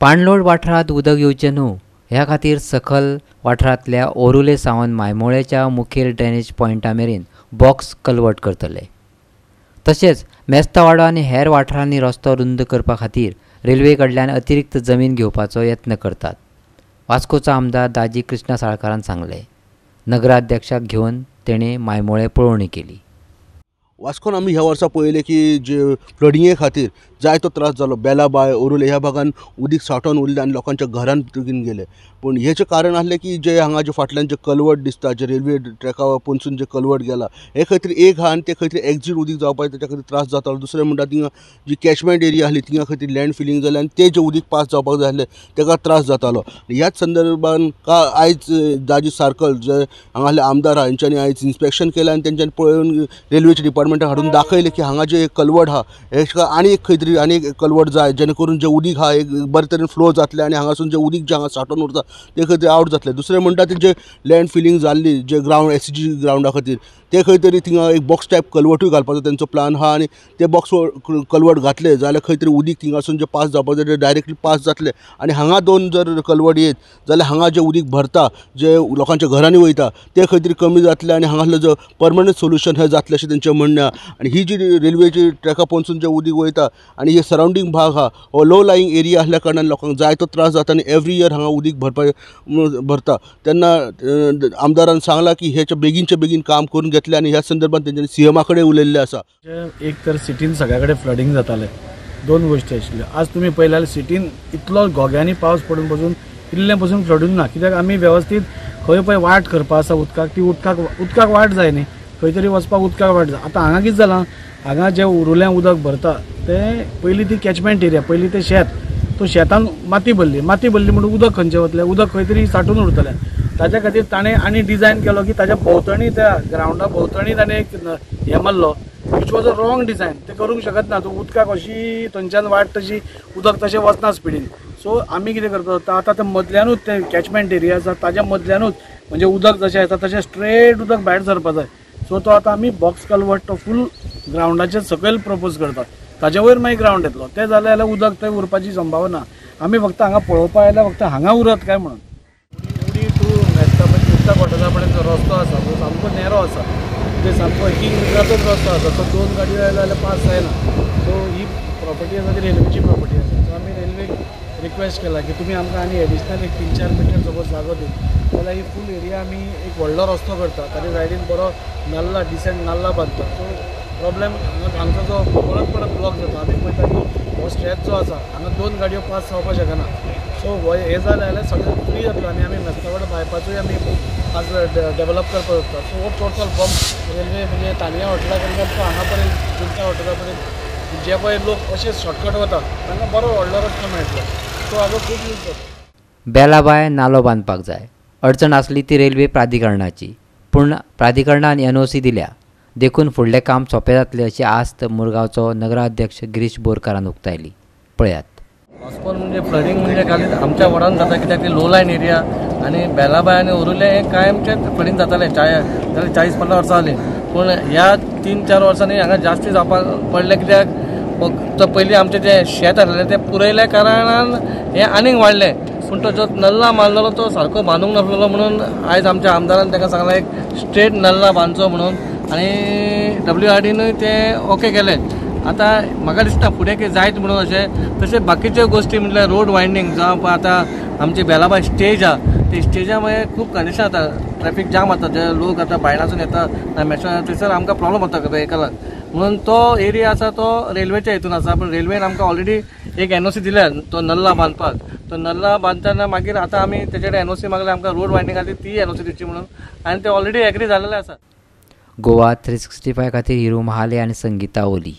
पाणलोट वाठारांत उदक येवचें न्हू ह्या खातीर सखल वाठारांतल्या ओरुले सावन मायमोळेच्या मुखेल ड्रेनेज पॉयंटा मेरेन बॉक्स कलवट करतले. तशेंच मेस्तावाडो आनी हेर वाठारांनी रस्तो रुंद करपा खातीर रेल्वे कडल्यान अतिरिक्त जमीन घेवपाचो यत्न करतात. वास्कोचो आमदार दाजी कृष्णा साळकारान सांगलें. नगराध्यक्षाक घेवन तेणें मायमोळे पळोवणी केली. वास्कोन आमी ह्या वर्सा पळयलें की जे फ्लडिंगे खातीर जायतो त्रास जालो. बेलाबाय, ओरुले ह्या भागान उदीक सांठोवन उरलें आनी लोकांच्या घरान बेगीन गेलें. पूण हेचें कारण आसलें की जे हांगा जे फाटल्यान जे कलवट दिसता, जे रेल्वे ट्रॅका पोनसून जे कलवट गेला हे खंय तरी एक आहा आनी ते खंय तरी एक्झीट उदीक जावपाक तेच्या खातीर त्रास जातालो. दुसरें म्हणटा थिंगा जी कॅचमेंट एरिया आसली थिंगा खंय तरी लँड फिलींग जालें आनी ते जे उदीक पास जावपाक जाय आसलें तेका त्रास जातालो. ह्याच संदर्भान का आयज दाजी सारकल जे हांगासले आमदार आहा हेंच्यांनी आयज इन्स्पेक्शन केलें आनी तेंच्यांनी पळोवन रेल्वेच्या डिपार्टमेंटाक हाडून दाखयलें की हांगा जे कलवट आहा हे आनी एक खंय तरी आनी एक कलवट जाय जेणे करून जे उदीक आहा एक बरे तरेन फ्लो जातलें आनी हांगासून जे उदीक जे हांगा सांठोवन उरता ते खंय तरी आवट जातलें. दुसरें म्हणटा तेंचे लँड फिलींग जाल्ली जे ग्रावंड एसजी ग्रावंडा खातीर ते खंय तरी थिंगा एक बॉक्स टायप कलवटूय घालपाचो तेंचो प्लान आहा आनी ते बॉक्स कलवट घातले जाल्यार खंय तरी उदीक थिंगासून जे पास जावपाक जाय ते डायरेक्टली पास जातले आनी हांगा दोन जर कलवट येत जाल्यार हांगा जे उदीक भरता जे लोकांच्या घरांनी वयता ते खंय तरी कमी जातले आनी हांगासलें जो परमनंट सोल्युशन हें जातलें अशें तेंचें म्हणणें आहा. आनी ही जी रेल्वेची ट्रॅका पोनसून जे उदीक वयता आनी हे सरावंडींग भाग आहा हो लो लायींग एरिया आसल्या कारणान लोकांक जायतो त्रास जाता आनी एवरी इयर हांगा उदीक भरता. तेन्ना आमदारान सांगलां की हेच्या बेगीनच्या बेगीन काम करून घेतलें आनी ह्या संदर्भात तेंच्यांनी सीएमा कडेन उलयल्लें आसा. एक तर सिटीन सगळ्या कडेन फ्लडींग जातालें, दोन गोश्टी आशिल्ल्यो. आज तुमी पळयल्यार जाल्यार सिटीन इतलो घोग्यांनी पावस पडून पसून इल्लें पसून फ्लडून ना, कित्याक आमी वेवस्थीत खंय पळय वाट करपा आसा उदकाक, ती उदकाक वाट जाय न्ही, खंय तरी वचपाक उदकाक वाट जाय. आतां हांगा कितें जालां, हांगा जें उरुल्यां उदक भरता तें पयलीं ती कॅचमेंट एरिया, पयलीं तें शेत, तो शेतान माती भरली, माती भरली म्हणून उदक खंयचें वतलें, उदक खंय तरी सांठून उरतलें. ताच्या खातीर ताणें आनी डिजायन केलो की ताच्या भोंवतणी, त्या ग्रावंडा भोंवतणी ताणें एक हें मारलो, which was a wrong design. तें करूंक शकना तूं, उदकाक अशी थंयच्यान वाट तशी उदक तशें वचना स्पिडीन. सो आमी कितें करता आतां तें मदल्यानूच तें कॅचमेंट एरिया आसा ताच्या मदल्यानूच म्हणजे उदक जशें येता तशें स्ट्रेट उदक भायर सरपा जाय. सो तो आतां आमी बॉक्स कलवट तो फूल ग्रावंडाचेर सकयल प्रपोज करता, ताजे वयर मागीर ग्रावंड येतलो. तें जालें जाल्यार उदक थंय उरपाची संभावना. आमी फक्त हांगा पळोवपा आयल्या, फक्त हांगा उरत काय म्हणून. उडी टू मेस्ता मेस्ता हॉटेला पर्यंत जो रस्तो आसा तो सामको नॅरो आसा, ते सामको एक मिटराचोच रस्तो आसा, तो दोन गाडयो आयल्यो जाल्यार पास जायना. सो ही प्रॉपर्टी आसा ती रेल्वेची प्रॉपर्टी आसा. सो आमी रेल्वेक रिक्वेस्ट केला की तुमी आमकां आनी एडिशनल एक 3-4 मिटर सपोज जागो दित जाल्यार ही फूल एरिया आमी एक व्हडलो रस्तो करता, ताच्या सायडीन बरो नाल्ला, डिसंट नाल्ला बांदता. सो प्रॉब्लेम हांगचो जो परत परत ब्लॉक जाता, आमी पळयता की हो स्ट्रेच जो आसा हांगा दोन गाडयो पास जावपाक शकना. सो हें जालें जाल्यार सगळें फ्री जातलो आनी आमी मेस्तावाडो बायपासूय आमी आज डेवलप करपाक शकता. सो हो टोटल फ्रॉम रेल्वे म्हणजे तानिया हॉटेला कडल्यान तो हांगा पर्यंत, जुंता हॉटेला पर्यंत जे पळय लोक अशे शॉर्टकट वता तांकां बरो व्हडलो रस्तो मेळटलो. सो हाजो खूब यूज जाता. बेलाबाय नालो बांदपाक जाय, अडचण आसली ती रेल्वे प्राधिकरणाची, पूण प्राधिकरणान एनओसी दिल्या देखून फुडलें काम सोंपें जातलें अशी आस्त मुरगांवचो नगराध्यक्ष गिरीश बोरकारान उक्तायली. पळयात. वास्कोन म्हणजे फ्लडींग म्हणजे खाली आमच्या वॉर्डान जाता, कित्याक ती लो लायन एरिया आनी बेलाबाय आनी ओरुले हे कायमचें फ्लडींग जातालें 40-50 वर्सां जालीं. पूण ह्या 3-4 वर्सांनी हांगा जास्ती जावपाक पडलें, कित्याक फक्त पयलीं आमचें जें शेत आसलें तें पुरयल्या कारणान हें आनीक वाडलें. पूण तो जो नल्ला मारलेलो तो सारको बांदूंक नासलेलो म्हणून आयज आमच्या आमदारान ताका सांगलां एक स्ट्रेट नल्ला बांदचो म्हणून, आनी WRDनूय तें ओके केलें. आतां म्हाका दिसता फुडें कितें जायत म्हणून अशें. तशें बाकीच्यो गोश्टी म्हटल्यार रोड वायंडींग, जावं आतां आमची बेलाबाय स्टेज आहा, ते स्टेजा मागीर खूब कंडिशन जाता, ट्रॅफिक जाम जाता, जे लोक आतां बायणासून येता मेस्ता थंयसर आमकां प्रॉब्लम जाता व्हेकलाक म्हणून. तो एरिया आसा तो रेल्वेच्या हितून आसा, पूण रेल्वेन आमकां ऑलरेडी एक एनओसी दिल्या तो नल्ला बांदपाक. तो नल्ला बांदतना मागीर आतां आमी तेजे कडेन एनओसी मागल्या आमकां रोड वायंडींग खातीर ती एनओसी दिवची म्हणून, आनी ते ऑलरेडी एग्री जाल्लेले आसा. गोवा 365 खातीर हिरू महाले आनी संगीता ओली.